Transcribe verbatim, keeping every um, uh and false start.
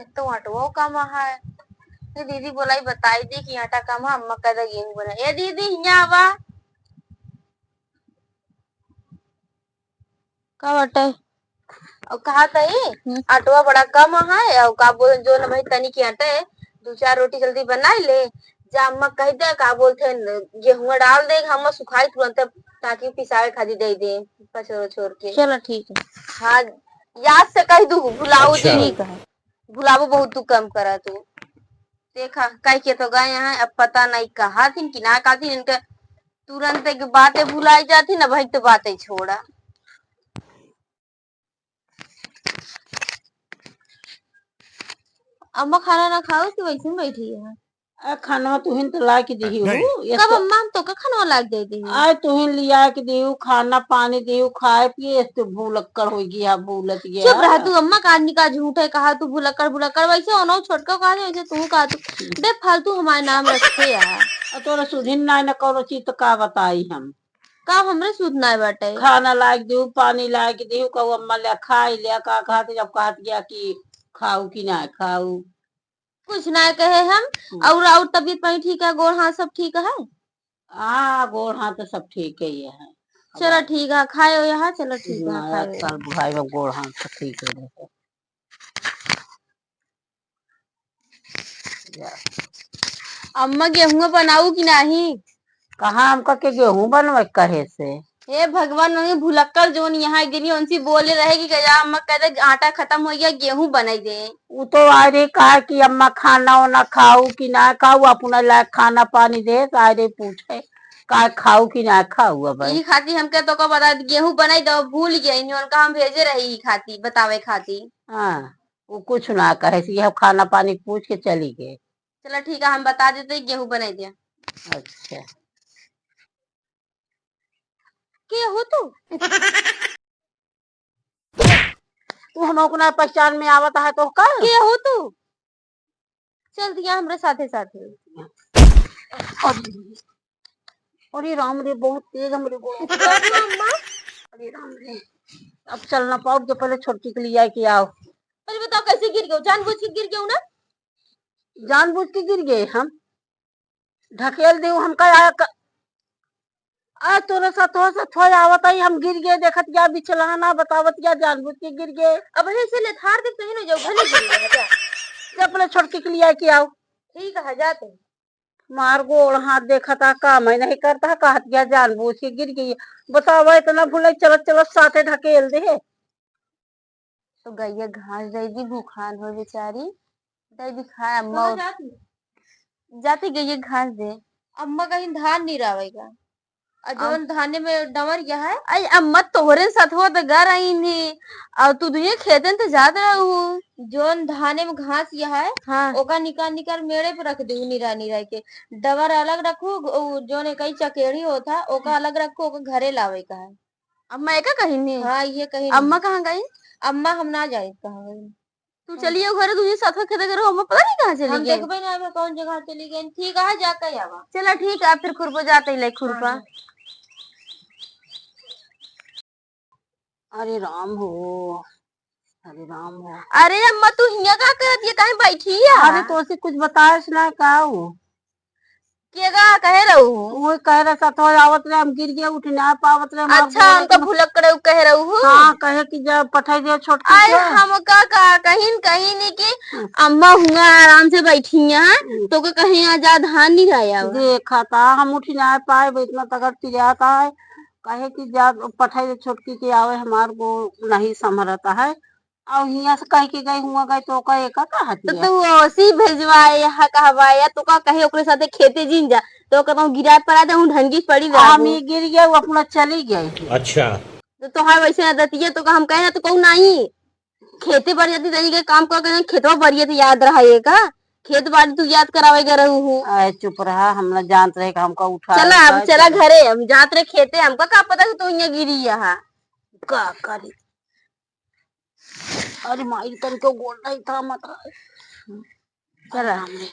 एक तो आटवो कम है। ये दीदी बोलाई, बताई दी कि आटा कम है, अम्मा कह दे गेहूं बना। ए दीदी, हियां आवा। का बाटे? और कहा तई, हम्म। आटवा बड़ा कम है, और का बोल, जो न भाई तनी के आटे, दो चार रोटी जल्दी बनाई ले, जा अम्मा कह दे, का बोलते हैं, गेहुआ डाल दे, हम सुखाई तुरंत, ताकि पिसावे खातिर दे दे, पछोर छोर के। चलो ठीक है। हाँ, याद से कह दू, भुलाऊ अच्छा। जी। ठीक है। भुलाबो बहुत तू कम करा तू। देखा, कह के तो गए हैं, अब पता नहीं कहा थी कि ना कहा थी, इनके तुरंत एक बातें भुलाई जाती ना, भाई तो बातें छोड़ा। अम्मा खाना ना खाओ कि वैसे ही बैठी है? आ, खानवा तुहिन तो ला के दिही नहीं। हूँ, ये कब तो अम्मा हम तोका खानवा ला के दे दी? आ, तुहिन लिया के दिहू, खाना पानी दिहू, खाए पिए, ये तो भूलक्कड़ हो गया, भूलत गया। चुप रह तू, अम्मा का आदमी का झूठ है, कहा तू भुलक्कड़, भुलक्कड़, वैसे ओनो छोटका कहा दे, वैसे तू कहा तू। हम्म। बेफालतू हमारे नाम रखे यार। आ, तोरा सुधिन ना, ना कौनो चीज तो का बताई हम? का हमरे सुध ना बाटे? खाना ला के दिहू, पानी ला के दिहू, कहू अम्मा ले खाई ले, का कहत, जब कहत गया कि खाऊ कि ना खाऊ। कुछ ना कहे हम। हम्म। और, और तबीयत पानी ठीक है? गोड़ हाथ सब ठीक है? हाँ, गोड़ हाथ तो सब ठीक है, ये है। चलो ठीक है, खाए हो यहाँ, चलो ठीक है, हाँ, खाए हो। आजकल बुढ़ाई में गोड़ हाथ सब ठीक है रहते। अम्मा गेहूं बनाऊ कि नाही? कहाँ हमका के गेहूं बनवे कहे से? हे भगवान, वही भुलक्कड़ जोन यहाँ गिरी, उनसे बोले रहे कि गया अम्मा कह दे आटा खत्म हो गया, गेहूं बनाई दे। उ तो आ रही कहा कि अम्मा खाना वाना खाऊ कि ना खाऊ, अपना लायक खाना पानी दे, आ रही पूछे का खाऊ कि ना खाऊ। अब ई खाती हमके तो को बता, गेहूं बनाई दो, भूल गई, उनका हम भेजे रही ई खाती, बतावे खाती। हाँ, वो कुछ ना कहे, ये खाना पानी पूछ के चली गई। चलो ठीक है, हम बता देते, गेहूं बनाई दिया। अच्छा। के हो तू? तू हम अपना पहचान में आवत है तो का? के हो तू? चल दिया हमरे साथे साथे। अरे, अरे राम रे, बहुत तेज हमरे गोड़। अरे अम्मा। अरे राम रे, अब चल ना पाओ, जो पहले छोटकी के लिए आए के आओ। पहले बताओ कैसे गिर गयो? जानबूझ के गिर गयो ना? जानबूझ के गिर गए हम। ढकेल देऊ हमका, आ क-, आ तोरे सथवा सथवा आवत आई, हम गिर गए, देखत गया बिछलहना, बतावत गया जानबूझ के गिर गए। अब ऐसे ले थार दे, सही न जाऊ, भले गिर गया, जा। जा अपने छोटकी के लिए आके आओ। ठीक है, जाते। मार गोड़ हाथ देखत आ, काम ही नहीं करता, कहत गया जानबूझ के गिर गई। बतावा, इतना भुलाई, चलत चलत साथे ढकेल दे। तो गइया घास दे दी, भूखान हो बेचारी, दे दी खाए अम्मा। कहाँ जाती? जाती गइया घास दे। अम्मा कहीं धान नहीं रावेगा। आ हाँ। जौन धाने में डंवरिया है। आई अम्मा तोहरे साथ हो तो गा रही थी, और तू दुनिया खेतन तो जात रहू। जौन धाने में घास या है, हाँ। ओका निकाल निकाल मेड़े पे रख दू, निरा निरा के। डवर अलग रखू, उ जौन एकई चकेड़ी होता, ओका हाँ। अलग रखू, ओका घरे लावे का है। अम्मा एका कहिन है? हाँ, ये कहिन अम्मा है। कहाँ गई? अम्मा हम ना जाए कहाँ गई। तू हाँ। चलिए घरे, तू ये साथ खेते के रहो, अम्मा पता नहीं कहाँ चली हम गई। देखबे ना, अम्मा कौन जगह चली गई। ठीक है, जाके आवा। चला ठीक है, फिर खुरपो जाते ही ले खुरपा। हाँ, हाँ। अरे राम हो, अरे राम हो। अरे अम्मा, तू हियां का करत ये, कहीं बैठी है? अरे तो उसे कुछ बताए सुनाए का हो? केगा कहे रहू? वो कह रहे सतवा आवत रहे, हम गिर गए, उठ ना पावत रहे, हमार अच्छा, गोड़ हमका इतना भुलक्कड़ कहे रहू? हाँ, कहे कि जब पठाई दे छोटकी अरे के। हमका का कहिन, कहिन कि हम्म। अम्मा हुआ आराम से बैठी हैं, हम्म। तो का कहीं आ जा धान नहीं रहा है। देखा था, हम उठ ना पाए, वो इतना तगड़ पिरात है, कहे कि जा पठाई दे छोटकी के आवे, हमार गोड़ नहीं संभरता है। और हियां से कह के गई, हुआ गई तो का एका कहत तो है? तू ओसी भेजवाए, यहाँ कहवाए, या तो का कहे ओकरे साथे खेते जिन जा, तो कहता हूँ गिराए पड़ा दे, हूँ ढंगी पड़ी हम रहू। ये गिर गए, वो अपना चली गई। अच्छा। तो तोहार वैसे आदत ये तो का हम कहे ना तो कहू नहीं। खेते बढ़िया थी, तनी के काम कर के खेतवा बढ़िया थी, याद रहा ये का? खेत बाड़ी तू याद करावे गए रहू हूँ। आए चुप रहा, हम ना जानत रहे कि हमका उठा चला, अब उठा चला चला। घरे, हम जात रहे खेते, हमका का पता कि तू यहाँ गिरी यहाँ। का करी? अरे माई, तन के गोड़ नहीं था, मत। चला। राम रे।